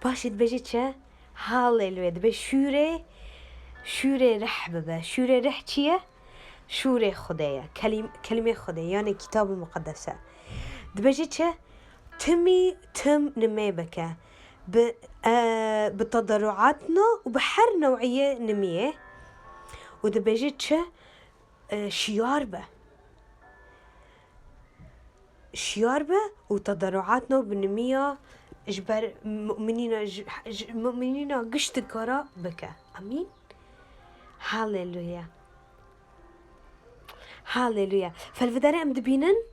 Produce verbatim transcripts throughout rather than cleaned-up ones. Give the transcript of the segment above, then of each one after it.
Paşê dibêje çi? Haleluya. Dibê şûrê, şûrê rih bibe. Şûrê rih çi ye? Şûrê Xwedê ye. Kelîm-, kelîmê Xwedê, yani Kitab-ı Muqeddes e. Dibêje çi? Timî tim nimê bike. Bi, e, bi tederuatna û bi her newiyê nimiyê. Û dibêje çi? E, şiyar be. Şiyar be û tederuatna bi nimiya ji ber mu'minîna, ji, ji mu'minîna giştika re bike. Amîn. Haleluya. Haleluya. Felvidere em dibînin,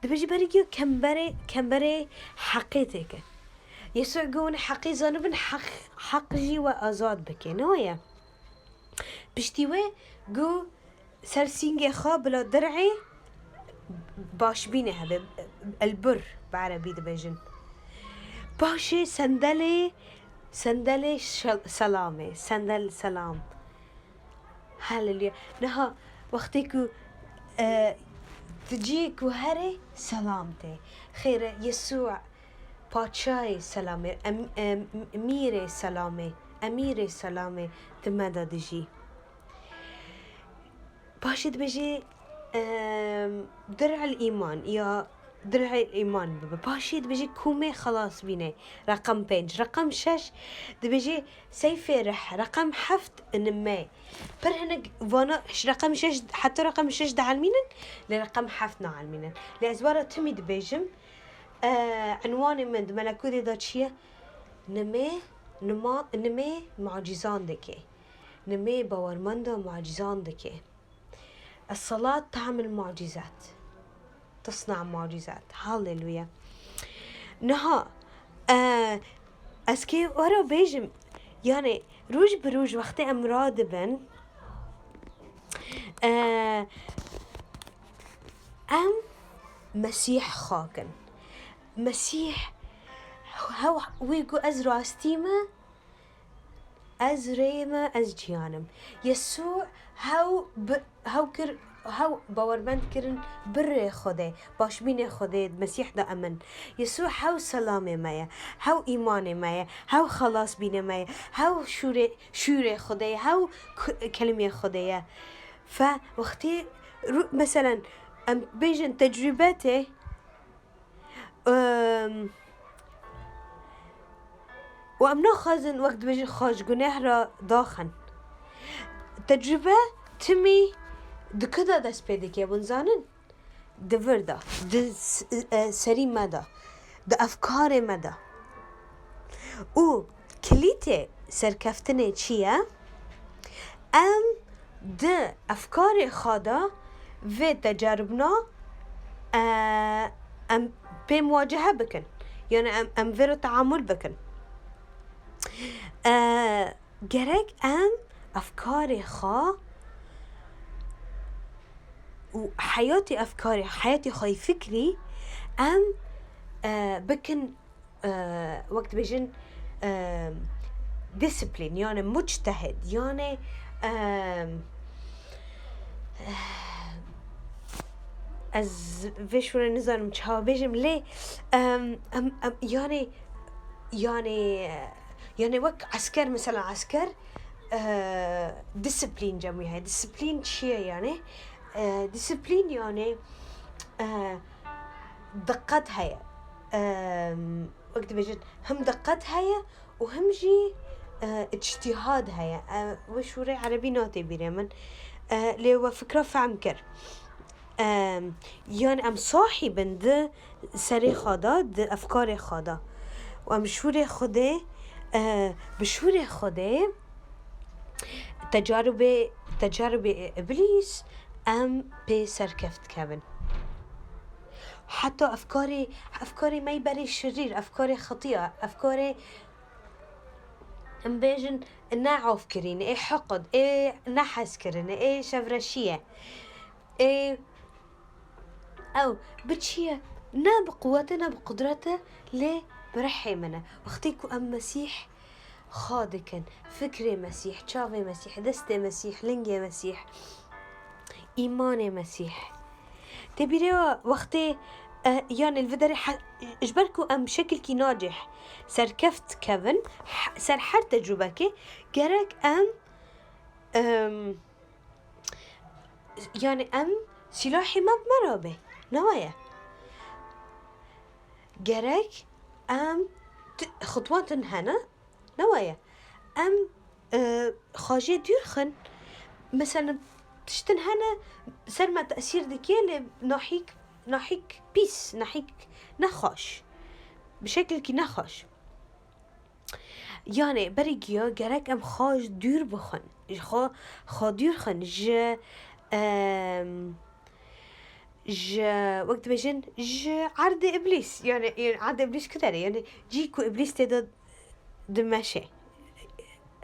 dibêje berî giyo kemberê, kemberê heqê têke. Yesû got, hûn heqê zanibin, heq, heq jî we azad bike. Ne weye? Piştî wê got, ser sîngê xwe bila dir'ê başbînê hebe, el bir bi erebî dibêjin. Paşê sendelê, sendelê şel-, selamê, sendel selam. Haleluya. Niha wextê ku, e, tu ciyê ku herê selam tê. Xêr e, Yesû Paçayê selamê, em-, em-, Emîrê selamê, Emîrê selamê di me de dijî. Paşê dibêje, em, dir'el îman ya dir'el îman bibe. Paşê dibêje kûmê xelas bîne. Reqem pênc. Reqem şeş dibêje seyfê rih. Reqem heft nimê. Pir hinek vana ş-, reqem şeş, heta reqem şeş dielmînin, lê reqem heft naelmînin. Lê ez wara timî dibêjim, e, enwanê min di melekûtê de çi ye? Nimê, nima-, nimê macîzan dike. Nimê bawermenda macîzan dike. الصلاة تعمل معجزات. تصنع معجزات. Haleluya. Niha, e, ez kê were bêjim, yani roj bi roj wextê em radibin, e, em Mesîh xakin. Mesîh, hew, wî got, ez rastî me, ez rê me, ez ciyan im. Yesû hew bi-, hew kir, hew bawermend kirin bi rê Xwedê, başbînê Xwedê, Mesîh de emin. Yesû hew selamê me ye, hew îmanê me ye, hew xelasbînê me ye, hew şûrê, şûrê Xwedê ye, hew ku-, kelimê Xwedê ye. Fe wextê ru-, meselen, em bêjin tecrûbe tê, Em, û em naxwazin wek dibêjin xwe ji guneh re daxin. Tecrûbe timî di ku de dest pê dike, hûn zanin? Di vir de, di s-, e, serî me de, di efkarê me de. Û kilîtê serkeftinê çi ye? Em di efkarê xwe de vê tecaribna, e, em pê muwacehe bikin. Yani em, em vê re teamul bikin. E, gerek em efkarê xwe û heyatê efkarê, heyatê xwe yê fikrî em, e, bikin, e, wek dibêjin, e, disiplîn, yani muctehid, yani, e, ez vê şûre nizanim çawa bêjim, lê, em, em, em, yani, yani, yani wek esker, mesela esker, e, disiplîn cem wî heye. Disiplîn çi ye yani? E, disiplîn yani, e, diqet heye. E, wek dibêjin, him diqet heye û him jî, e, îctîhad heye. E, wê şûrê erebî nate bîrê min. E, lê we fikra fehm kir. Em, yani em sahîb in di serê xwe de, di efkarê xwe de. Û em şûrê Xwedê, e, bi şûrê Xwedê tecaribê, tecaribê Îblîs em pê serkeft dikevin. Heta efkarê, efkarê me yê berê şirîr, efkarê xetiya, efkarê em bêjin ne afkirîn, ê hiqd, ê nehezkirin, ê şevreşiye, ê ew bi çi ye? Ne bi quwete, ne bi qudrete, lê bi rihê min e. Wextê ku em Mesîh xwe dikin, fikrê Mesîh, çavê Mesîh, destê Mesîh, lingê Mesîh, îmanê Mesîh. Tê bîrê we wextê Eh, yanê li vê derê he-, ji ber ku em şekilkî nacih serkeft kevin, he-, ser her tecrûbekê gerek em, em, yanê em sîlahê me bi me re be. Ne weye. Gerek em ti-, xutwan din hene, ne weye. Em, e, xajê dûr xin. Mesela tiştin hene ser me tesîr dike lê nahîk, nahîk pîs, nahîk nexweş. Bi şekilkî nexweş. Yanê berî giya gerek em xaj dûr bixin. Ji xwe, xwe dûr xin ji, em, ji, wek dibêjin, ji erdê Îblîs. Yanê, yanê erdê Îblîs ku derê? Yanê cî ku Îblîs tê de dimeşe.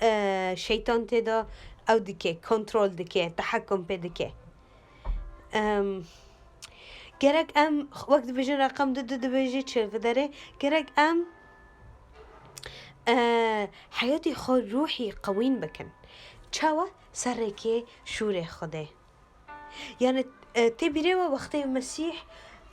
E, şeytan tê de ew dike, kontrol dike, tehekum pê dike. Em, gerek em, wek dibêjin reqem du du dibêje çi li vê derê, gerek em, e, heyatê xwe ruhî qewîn bikin. Çawa? Serrêkê şûrê Xwedê. Yani, e, tê bîrê we wextê Mesîh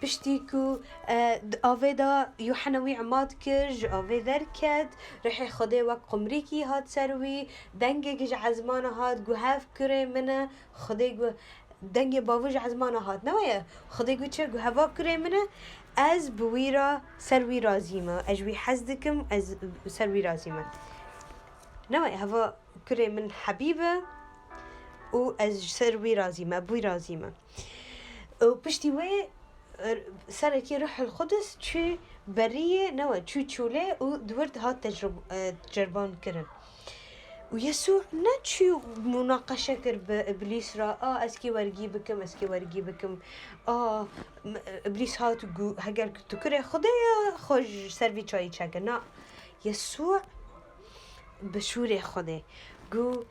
piştî ku, e, di avê de Yuhanna wî emat kir, ji avê derket, rihê Xwedê wek qumrîkî hat ser wî, dengek ji ezmana hat, got, "Hev kurê min e." Xwedê got, dengê bavû ji ezmana hat. Ne weye? Xwedê got çi? Got, "Heva kurê min e, ez bi wî re ser wî razî me. Ez ji wî hez dikim, ez ser wî razî me." Ne weye? Heva kurê min hebîb e û ez ji ser wî razî me, bi wî razî me. Û piştî wê, e, serekê Ruhul Qudus çû beriyê, ne we, çû çûlê û di wir hat tecrub-, e, cerban kirin. Û Yesû ne çû munaqeşe kir bi Îblîs re, "A, ez kê wergî bikim, ez kê wergî bikim." A, m-, Îblîs hat û got, "Heger tu kurê Xwedê ye, xwe ji ser vî çayî çeke." Na, Yesû bi şûrê Xwedê got,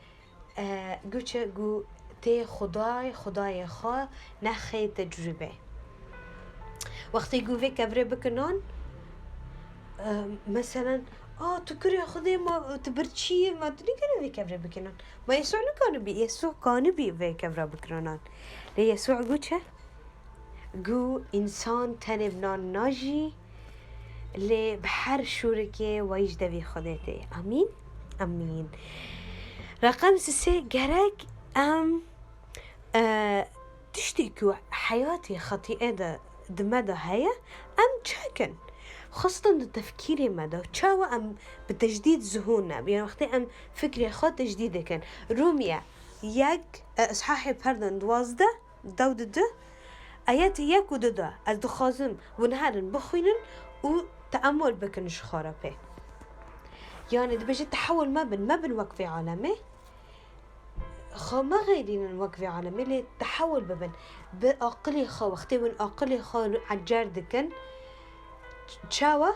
e, got çi? Got, "Tê Xwedayê, Xwedayê xwe nexê tecrûbe." Wextê got, "Vê kevirê bikin nan", e, meselen, "A, tu kurê Xwedê, ma tu birçî yî, ma tu nikane vê kevirê bikin nan." Ma Yesû nikanibî, Yesû kanibî vê kevira bikira nan. Lê Yesû got çi? Got, "Însan tenê bi nan najî, lê bi her şûrekê wey ji devî Xwedê tê." Amîn? Amîn. Reqem sisê, gerek em, e, tiştê ku heyatê xetîê de di me de heye, em çekin. Xistin di tefkîrê me de. Çawa em bi tecdîd zihûn ne? Yanî wextê em fikrê xwe tecdîd dikin. Rûmiye yek, e, îshahê, pardon, duwazdeh, dew di du, ayet yek û du de, ez dixwazim hûn herin bixwînin û teemul bikin ji xwe re pê. Yani dibêje, "Tehewul mebin, mebin wek vê alemê. Xwe mexeyrînin wek vê alemê, lê tehewul bibin." Bi aqilê xwe, wextê hûn aqilê xwe ecer dikin, çawa?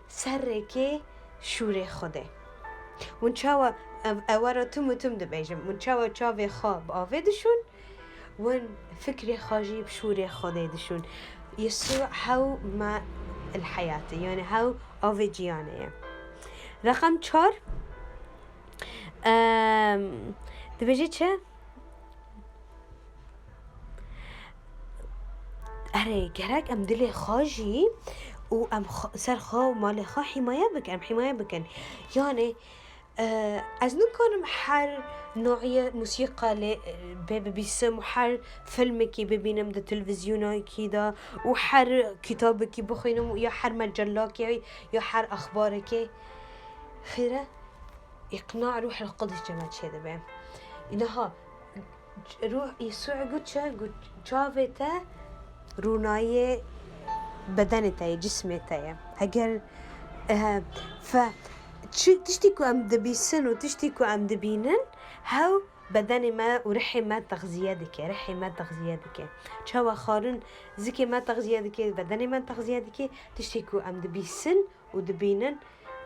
Serrêkê şûrê Xwedê. Hûn çawa ev, ew ra tim û tim dibêjim? Hûn çawa çavê xwe bi avê dişûn? Hûn fikrê xwe jî bi şûrê Xwedê dişûn. Yesû hew ma el heyatê, yani hew avê ciyanê ye. Reqem çar, em, dibêje çi? Erê, gerek em dilê xwe jî û em xwe, ser xwe û malê xwe hîmaye bikin, em hîmaye bikin. Yani, e, ez nikarim her no'iye musîqa lê, e, pê bibîsim û her filmekî bibînim di televîzyonekî de û her kitabekî bixwînim û ya her mecelakê ya her exbarekê. Xêre, îqna Ruhul Qudus ji me çêdibe. Niha Ruh Yesû got çi? Got, çavê te rûnayê bedenê te ye, cismê te ye. Heger, eh, fe, çi, tiştî ku em dibîsin û tiştî ku em dibînin, hew bedenê me û rihê me texziye dike, rihê me texziye dike. Çawa xwarin zikê me texziye dike, bedenê me texziye dike, tiştî ku em dibîsin û dibînin,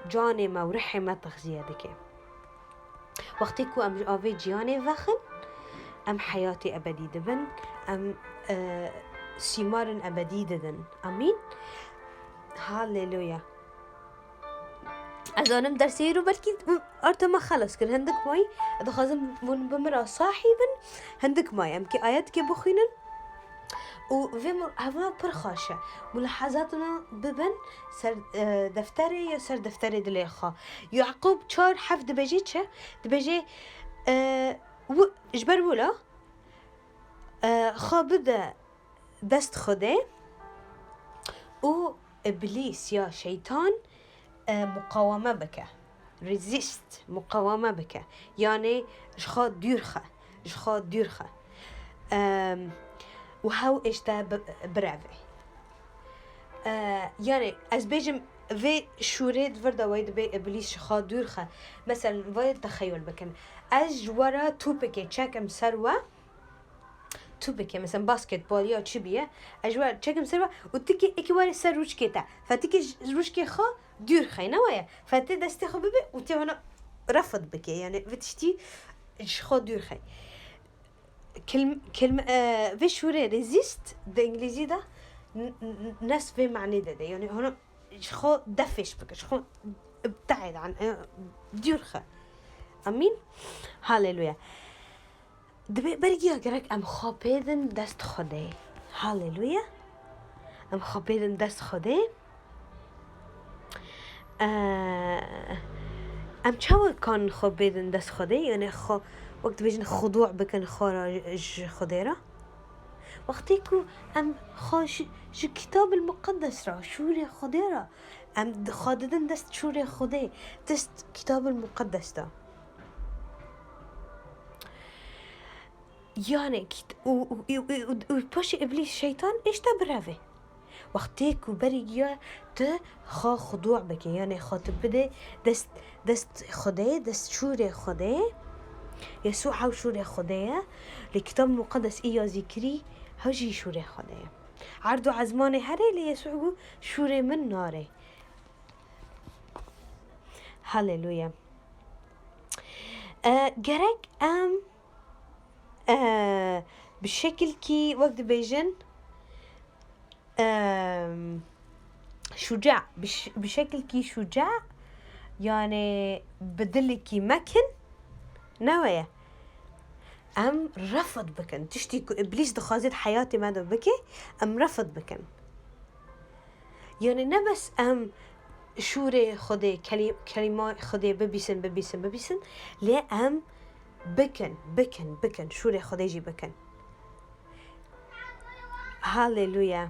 canê me û rihê me texziye dike. Wextê ku em ji avê ciyanê vexin, em heyatê ebedî dibin, em, e, sîmarên ebedî didin. Amîn. Haleluya. Ez anim dersê îro belkî arta me xelas kir. Hindik mayî, dixwazim hûn bi min re sahî bin. Hindik mayî, em kê ayetkê bixwînin. û vê mur-, hevna pir xweş e. Mulahazatna bibin ser, e, defterê ya ser defterê dilê xwe. Yaqûb çar heft dibêje çi? Dibêje, e, wi-, ji ber wilo, e, xwe bide dest Xwedê û Îblîs ya şeytan, e, muqaweme bike. Resist, muqaweme bike. Yanê ji xwe dûr xe, ji xwe dûr xe. Em, û hew êşte bi-, bireve. E, yanê ez bêjim vê şûrê di vir de wey dibê Îblîs ji xwe dûr xe. Meselen, vay texeyul bikin. Ez ji we re tûpekê çekim ser we, tûpekê, mesela basketbol ya çi biye, ez ji we çekim ser we û tikê êkî were ser rûçkê te. Fe tikê ji rûçkê xwe dûr xey, ne waye? Fe tê destê xwe bibe û tê hona refid bike. Yani vê tiştî ji xwe dûr xey. Kilm-, kilm-, e, vê şûrê resist di îngilîzî de n-, n-, nes vê manê de de. Yani hona ji xwe defêş bike, ji xwe ibtaid an, e, dûr xe. Amîn. Haleluya. Dibê bergiya gerek em xwe pêdin dest Xwedê. Haleluya. Em xwe pêdin dest Xwedê. Eee, em çawa kan xwe bêdin dest Xwedê? Yani xwe, wek dibêjin, xudû bikin xwe re ji Xwedê re. Wextê ku em xwe ji, ji Kitab el Muqeddes re, şûrê Xwedê re, em di-, xwe didin dest şûrê Xwedê, dest Kitab el Muqeddes de. Yani kit-, û, û, û, û, û, û paşê Îblîs şeytan êşte birevê. Wextê ku berî giya tu xwe xudû bike, yani xwe tu bide dest, dest Xwedê, dest şûrê Xwedê. Yesû hew şûrê Xwedê ye. Li Kitab Muqeddes î ya zîkirî hew jî şûrê Xwedê ye. Erd û ezmanê herê, lê Yesû got, şûrê min narê. Haleluya. E, gerek em, e, bi şekilkî, wek dibêjin, e, şuca, bi ş-, bi şekilkî şuca, yani bi dilekî mekin, ne weye. Em refid bikin. Tiştî ku Îblîs dixwaze di heyatê me de bike, em refid bikin. Yani ne bes em şûrê Xwedê, kelî-, kelîma Xwedê bibîsin, bibîsin, bibîsin, lê em bikin, bikin, bikin, şûrê Xwedê jî bikin. Haleluya.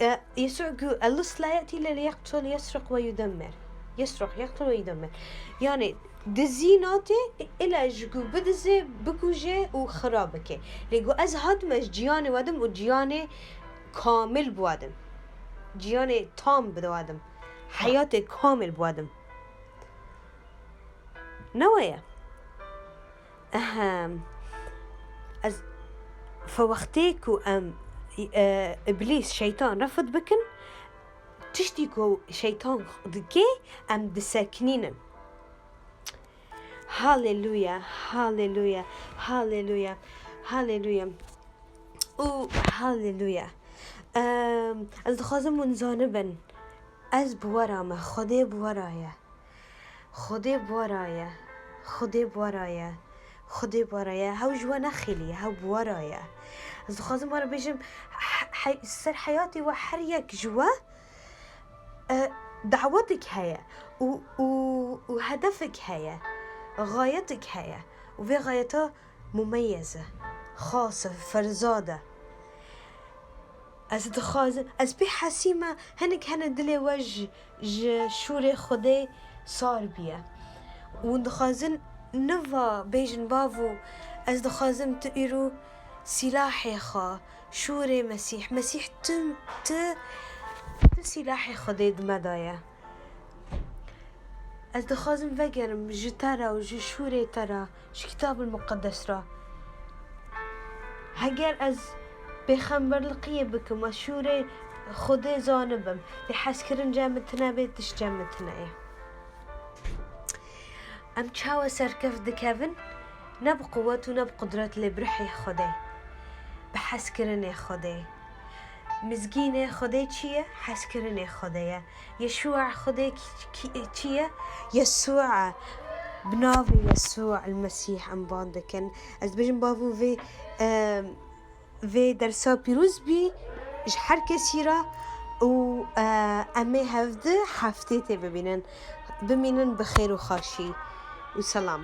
E, Yesû got, "اللص لا يأتي إلا ليقتل، يسرق ويدمر." يسرق، يقتل ويدمر. Yani dizî nate, îla ji ku bidize, bikuje û xira bike. Lê got, "Ez hatime ji ciyanê wedim û ciyanê kamil biwedim." Ciyanê tam biwedim. Heyatê kamil biwedim. Ne weye? Ehem. Ez, fe wextê ku em, e, Îblîs, şeytan refid bikin, tiştî ku şeytan dike, em disekinînin. Haleluya, haleluya, haleluya, haleluya. Û haleluya. Em, ez dixwazim hûn zanibin, ez bi we re me, Xwedê bi we re ye. Xwedê bi we re ye. Xwedê bi we re ye. Xwedê bi we re ye. Hew ji we nexêliye, hew bi we re ye. Ez dixwazim we re bêjim, he-, he-, ser heyatê we her yek ji we, e, dawetek heye û, û, û hedefek heye, xayetek heye. Û vê xayeta mumeyez e, xas e, ferzad e. Ez dixwazim, ez pê hesî me, hinek hene dilê we ji, ji şûrê Xwedê sar biye. Û dixwazin niva bêjin, bavo, ez dixwazim tu îro sîlahê xwe, şûrê Mesîh, Mesîh tu, tu, tu sîlahê Xwedê di me de ye. Ez dixwazim vegerim ji te re û ji şûrê te re, ji Kitab el Muqeddes re. Heger ez pêxemberliqiyê bikim, ez şûrê Xwedê zanibim, lê hezkirin cem min tune bê, tişt cem min tune ye. Em çawa serkeft dikevin? Ne bi quwet û ne bi qudret, lê bi ruhê Xwedê, bi hezkirinê Xwedê. Mizgînê Xwedê çi ye? Hezkirinê Xwedê ye. Yesûa Xwedê ki-, ki-, çi ye? Yesû e. Bi navê Yesû el Mesîh em van dikin. Ez dibêjim, bavo, vê, em, Vê dersa pîroz bî ji her kesî re û, e, em ê hevdi heftê tê bibînin. Bimînin bi xêr û xaşî û selam.